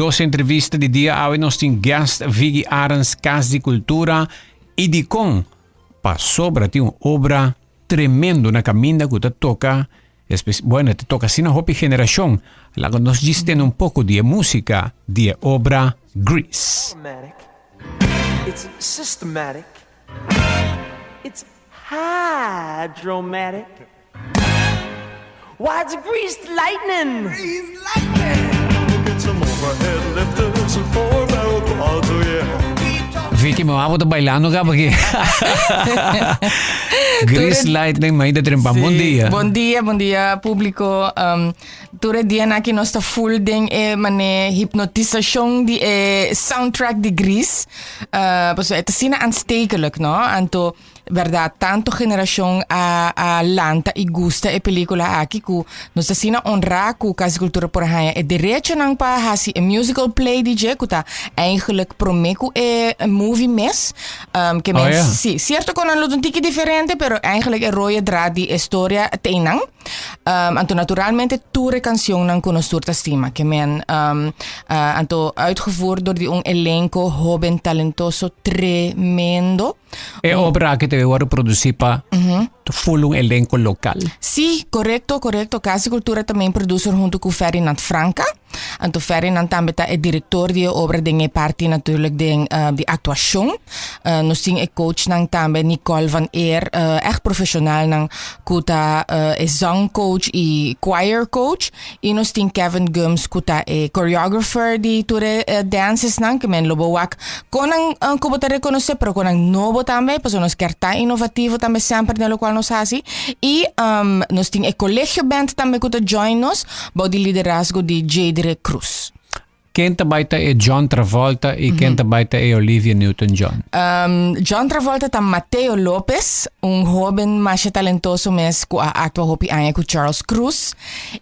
dos entrevista di dia awe nos tin guest Viggy Arends Cas di Cultura y dicon pasobra tin un obra tremendo na caminda cu ta toca bueno ta toca asina hopi generacion laga nos djis tene un poco di e musica di e obra Grease. It's systematic. It's hydromatic. Why it's greased lightning. Greased lightning. Get some overhead lifters and four barrel quads, oh yeah. Vicky, mi abo ta bailando caba aquí. Grease Lightning, Maida Trempa, bon dia. Bon dia, bon dia publico. Um, tur e dia aki nos ta full den e mane hypnotisacion di e soundtrack di Grease. Uh, paso e ta asina aanstekelijk, no? Anto Berdad, tanto generacion a a lanta y gusta e pelicula aki cu nos ta asina honra cu Cas di Cultura por a haña e derechonan pa haci e musical play di dje cu ta eigenlijk prome cu e movie mes. Ke Oh, men ja. si, cierto cu nan lo ta un tiki diferente pero eigenlijk e rode draad di e storia ta einan. Anto naturalmente tur e cancionnan cu nos tur ta stima ke men anto uitgevoerd door di un elenco hoben talentoso tremendo. E obra aki ta wòrdu produsí pa full un elenko lokal. Sí, korekto, korekto. Cas di Cultura ta main producer huntu ku Ferdinand Franca. Anto Ferdinand tambe ta e direktor di e obra den e parti natuurlijk den di aktuashon. Nos tin e coachnan tambe Nicole van Eer, ègt profeshonalnan ku ta e zangcoach i choir coach. I nos tin Kevin Gumbs ku ta e choreographer di tur e dancesnan ke men lo bo wak kon nan ku bo ta rekonosé pero kon nan nobo tambe pasobra nos kier ta inovativo tambe semper den lokual nos hasi. I nos tin e Colegio Band tambe ku ta join nos bou di liderazgo di Jadre Cruz. Ken ta bai ta e John Travolta i ken ta bai ta e Olivia Newton-John? John Travolta ta Mateo Lopez, un hoben masha talentoso mes ku a aktua hopi aña ku Charles Cruz.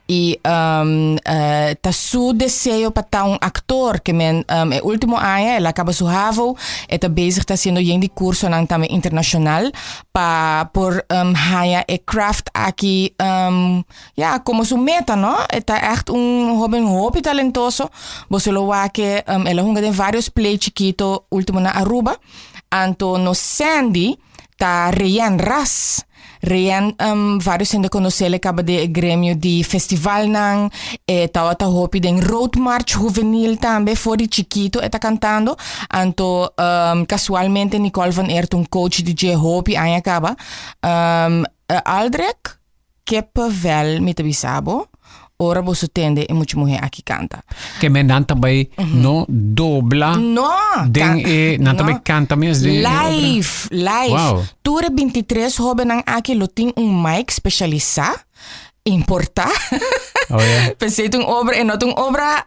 I ta su deseo pa ta un aktor ke men e ultimo aña el a kaba su havo, e ta bezig ta hasiendo yen di kursonan tambe internashonal pa por haña e craft aki Ya, como su meta, no? E ta echt un hoben hopi talentoso. Boso lo wak e, um, el a hunga den varios play chikito ultimo na Aruba. Anto nos Sandy ta Reyen Ras. Reyen, um, varios hende conocele caba de e gremio di festivalnan. E tawata hopi den Road March Juvenil tambe, for di chikito e ta cantando. Anto, um, casualmente Nicole van Eert, un coach di dje hopi aña caba. Um, Aldrich, Kippenvel, mi ta bisa bo, ora boso tende e mucha muhé aki kanta. Ke men nan ta bai no dobla No! den e, nan ta bai kanta mes den e obra. Live, live. Wow. Tur e bintitres hóbennan aki lo tin un mic spesialisá, importá. Oh ja. P'esei ta un obra, e no ta un obra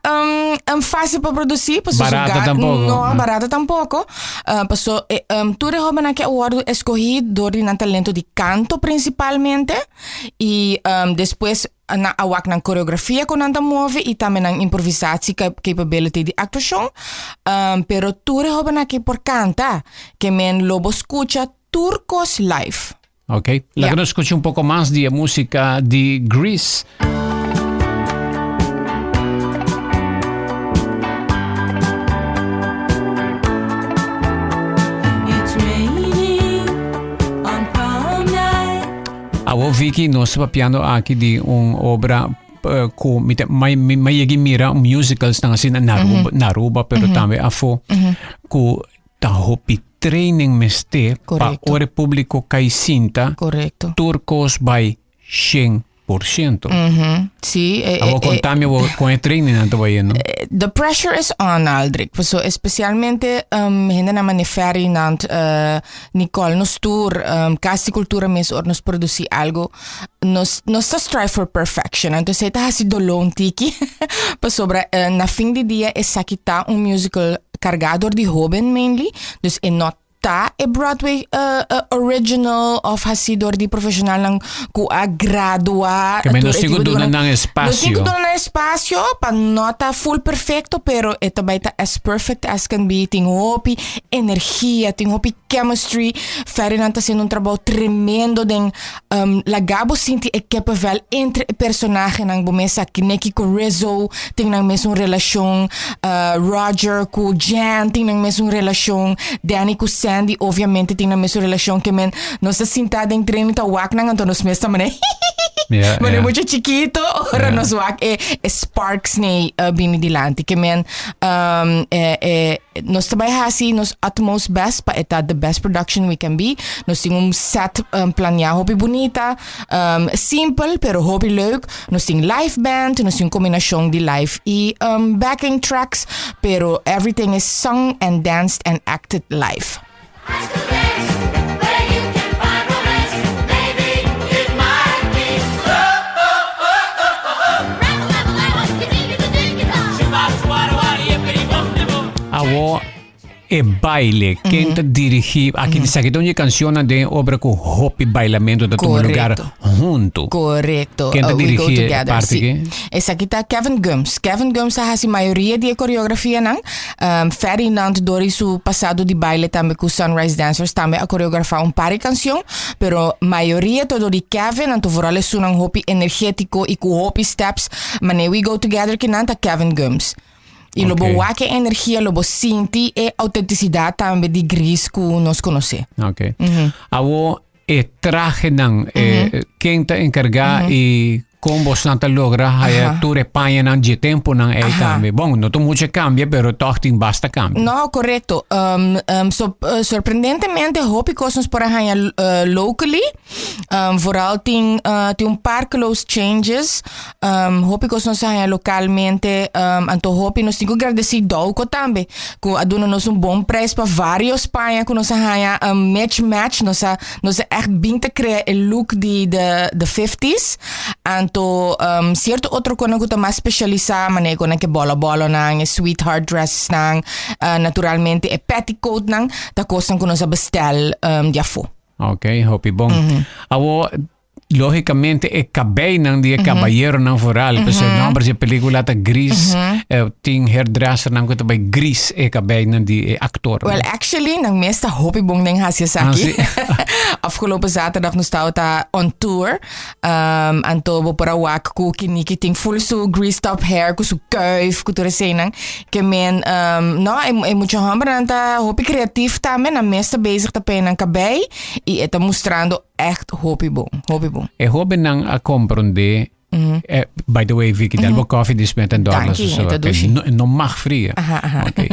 fásil pa produsí, pasobra su Barata ga- tampoko. No, barata tampoko. Paso e tur e hobennan ke a wordo eskohí dor di nan talento di kanto prinsipalmente i despues nan a wak nan koreografia ku nan ta move i tambe nan improvisatie capability di aktuashon. Pero tur e hobennan aki por kanta, ke men lo bo skucha tur kos live. Ok, laga nos skucha un poko mas di e músika di Grease. Awo Vicky, nos ta papiando aki di un obra eh, ku mi ta mai mi mai yegi mira musicals nan asina na Aruba, na Aruba pero tambe afo ku ta hopi training mester pa Correcto. ora e publico kai sinta Correcto. tur kos bai 100%. Mhm. Sí, eh, Abo eh, eh, kontami abo kon e training nan ta bayendo. The pressure is on, Aldrich. Paso especialmente um, hende na mane Ferdinand, uh, Nicole, nos tur, um, Cas di Cultura mes ora nos produci algo, nos, nos ta strive for perfection. Entonces e ta hasi doló un tiki, pasobra uh, na fin di dia esaki ta un musical cargá dor di hoben mainly, dus e no. ta e Broadway original of hasi door di profesionalnan cu a gradua. Ke men tur nos e tin tipo cu di duna cosnan. nan Nos tin espacio. cu duna nan espacio pa no ta full perfecto, pero e ta bay ta as perfect as can be. Tin hopi energia, tin hopi chemistry. Ferdinand ta haciendo un trabou tremendo den laga bo sinti e kippenvel entre e personahenan. Bo mes sa Nicky cu Rizzo tin nan mesun relacion, Roger cu Jan tin nan mesun relacion, Danny cu Sandy obviamente tin nan mesun relacion. Ke men nos ta sinta den tren y ta wak nan, anto nos mes ta manera manera mucha chikito ora nos wak e sparks nei bini dilanti. Ke men e Nos ta bai hasi nos utmost best pa e ta the best production we can be. Nos tin un set planea hopi bunita, simpel pero hopi leuk. Nos tin live band, nos tin un combinacion di live y backing tracks, pero everything is sung and danced and acted live. Awo e baile, ken ta dirigi? Aki mm -hmm. ta un cancionnan den obra cu hopi bailamento ta tuma lugar hunto. Correcto. Ken ta We go dirigi e together. parte Sí. ki? Esaki ta Kevin Gumbs. Kevin Gumbs ta hasi mayoria di e coreografianan. Ferdinand dor di su pasado di baile tambe cu Sunrise Dancers tambe a coreografa un par di cancion, pero mayoria ta dor di Kevin, anto vooral esunnan hopi energetico y cu hopi steps, mane We Go Together kinan ta Kevin Gumbs. Y lo bo wak e energia, lo bo sinti e autenticidad tambe di Grease cu nos conoce. Ok. Awo e trahenan, ken ta encarga y Kon bosnan ta logra haya tur e pañanan dje temponan ei tambe? Bon, no ta mucho cambia, pero toch tin basta cambio. No, correcto. So, sorprendentemente hopi cos nos por a haña locally. Vooral tin, tin un par close changes. Hopi cos nos a haña localmente. Anto hopi nos tin cu gradeci Douco tambe, cu a duna nos un bon prijs pa varios paña cu nos a haña match match. Nos a Nos a echt bin ta crea e look di de de fifties. Anto um, cierto otro konan ku ta mas specialisa, manera konan ke bolo bolonan, e sweetheart dressesnan, uh, naturalmente e petticoatnan, ta kosnan ku nos a bestel um, di afó. Ok, hopi bon. Awo, lógicamente e cabeinan di e caballeronan vooral, mm -hmm. nomber di película ta gris, mm -hmm. eh, tin hairdressernan ku ta bij gris e cabeinan di e actor. Well, actually, nang mes ta hopi bon den hasi esaki. Ah, si. Afgelopen zaterdag nos ta on tour. Anto bo por a wak ku Kiniki tin full su greased up hair, ku su kuif, ku tur eseinan. Ke men, no, e mucha hombernan ta hopi creatief tambe, nan mes ta bezig ta peña nan cabei y e ta mustrando Echt hopi bon, hopi bon. E hobennan a comprende. Eh, by the way, Vicky, del bo koffie dis met en dollars. Dankie, zo, het oké. douche. No, no mag fria. Aha, aha. Oké.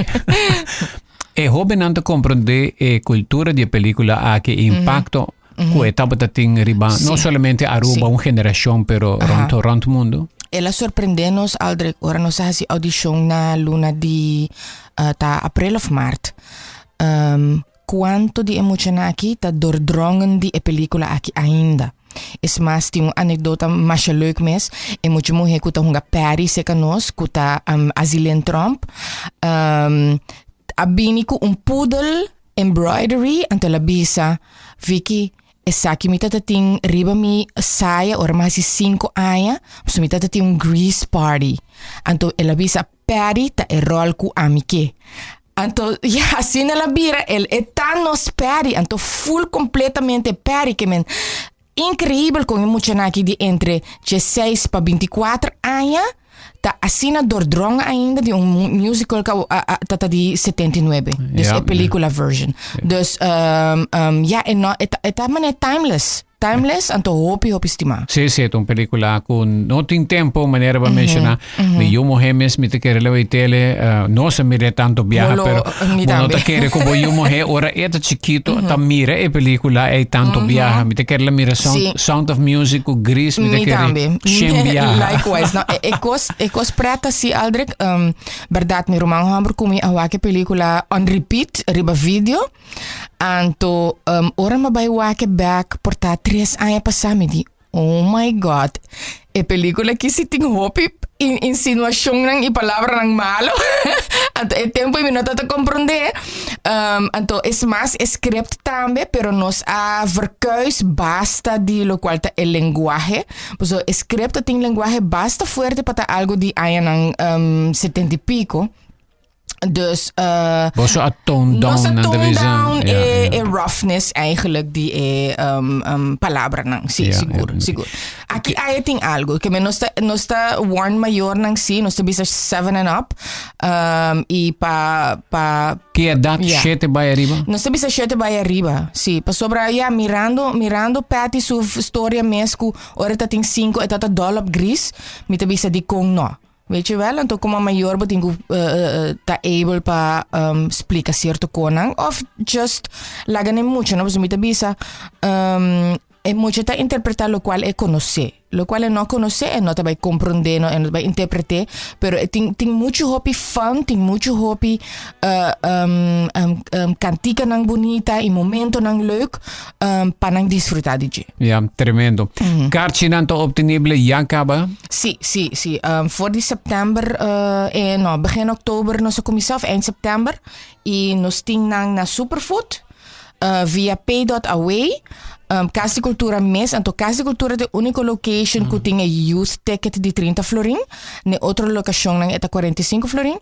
E hobennan ta comprende e cultura di e pelicula aki, e impacto ku e tabata tin riba no solamente Aruba, un generacion, pero rond, rond mundo. El a sorprende nos, Aldrich, ora nos a hasi audicion na luna di eh, ta april of maart. Cuanto di e muchanan aki ta doordrongen di e pelicula aki ainda. Es mas, tin un anecdota masha leuk mes. E mucha muhe cu ta hunga Patty cerca nos, cu ta Azilén Tromp, a bini cu un poedel embroidery, anto el a bisa, Vicky, esaki mi tata tin riba mi saya ora mi hasi cinco aña, pasobra mi tata tin un grease party. Anto el a bisa, Patty ta e rol cu ami ke. Anto, ya, asina el a bira, el e ta nos Patty, anto full completamente Patty, ke men increíbel con e muchanan aki di entre diesseis pa binticuater aña ta asina doordrongen ainda di un musical ku a, a, ta ta di 79. Dus e pelicula version. Dus, ya, e no, e ta, e ta manera timeless. Timeless, anto hopi hopi stima. Sí, sí, ta un película cu no tin tempo, manera ba menciona. Mi yu muher mes mi ta kere leu e tele, no sa mira tanto biaha, Bolo, pero mi bo no ta tambe. kere cu bo yu muher ora e ta chikito ta mira e película ei tanto biaha. Mi ta kere la mira Sound, Sound of Music cu Grease, mi ta Mi kere tambe. shen biaha. Likewise. No, e, e cos, e cos preta si, Aldrich. Berdad, mi ruman homber cu mi a wak e película on repeat riba video. Anto ora mi a bai wak e bek por ta tres aña pasá mi di, oh my God, e pelíkula aki si tin hopi insinuashonnan i palabranan malo. Anto e tempu ei mi no tabata komprondé. Anto es mas e script tambe, pero nos a verkuis basta di locual ta e lenguahe. Paso e script ta tin lenguahe basta fuerte pa ta algo di añanan 70 y pico. Dus Boso a tone down nos a nan tone bisa. down Ja, e, ja. e roughness eigenlijk di e palabranan. Sí, Ja, sigur, ja. sigur. Aki aya tin algo. Ke men nos ta, nos ta warn mayornan sí, nos ta bisa 7 and up. Y pa, pa Ki edad Ja. shete bai ariba? Nos ta bisa shete bai ariba, sí. Pasobra, ja, mirando, mirando Patty su storia mes ku ora e ta tin 5 e ta ta dol op Grease, mi ta bisa dikon no. Weet je wel, anto como mayor bo tin cu ta able pa splica cierto conan of just laga na e mucha, no? Pasobra mi ta bisa e mucha ta interpreta locual e conoce. Locual e no conoce e no ta bay comprende, no, e no ta bay interprete, pero e tin, tin mucho hopi fun, tin mucho hopi canticanan bunita y momentonan leuk pa nan disfruta di dje. Ja, tremendo. Karchinan ta obtenible ya kaba? Sí, sí, sí. For di september, eh, no, begin oktober nos a kuminsá, of eind september. I nos tin nan na Superfood, via pay.away, Cas di Cultura mes. Anto Cas di Cultura ta e úniko location ku tin e youth ticket di 30 florin. Na e otro lokashonnan e ta 45 florin.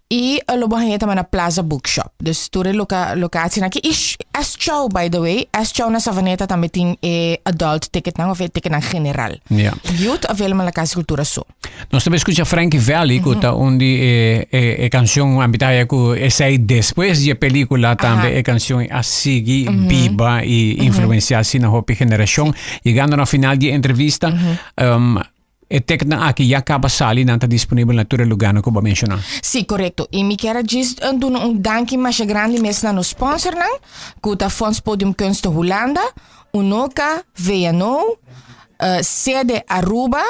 I lo bo haña tambe na Plaza Bookshop. Dus tur e loka, lokatie aki. I S Chow, by the way. S Chow na Savaneta tambe tin e adult ticketnan of e ticketnan general. Ja. Youth available na Cas di Cultura so. Nos tambe skucha Frankie Valli, ku ta un di e, e, e kanshon ambitaya ku esei despues di e pelikula tambe e kanshon a sigui biba i influensiá asina hopi generashon. Yegando na final di e entrevista, E teknan aki ya kaba sali, nan ta disponibel na tur e lugánan ku bo a menshoná. Sí, korekto. I mi kier a djis duna un danki masha grandi mes na nos sponsornan, ku ta Fonds Podiumkunsten Hulanda, Unoca, VNO, Sede Aruba,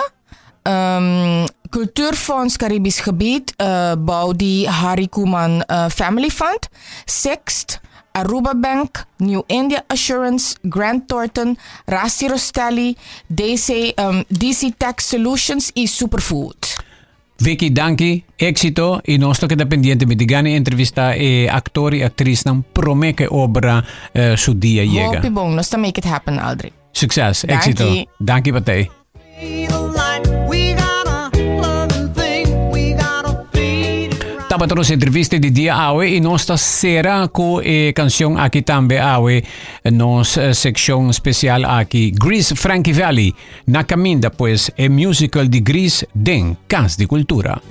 Cultuurfonds Caribisch Gebied bou di Harry Koeman Family Fund, Sixt, Aruba Bank, New India Assurance, Grant Thornton, Rasti Rostelli, DC, DC Tech Solutions y Superfood. Vicky, danki, éxito y nos ta keda pendiente. Mi di gana entrevista e actor y actriznan prome cu e obra su dia yega. Hopi bon, nos ta make it happen, Aldrich. Succes, éxito. Danki. Danki pa tei. Tabata nos entrevista di dia awe y nos ta cera cu e cancion aki tambe awe nos seccion special aki Grease Frankie Valli na caminda pues e musical di Grease den Cas di Cultura.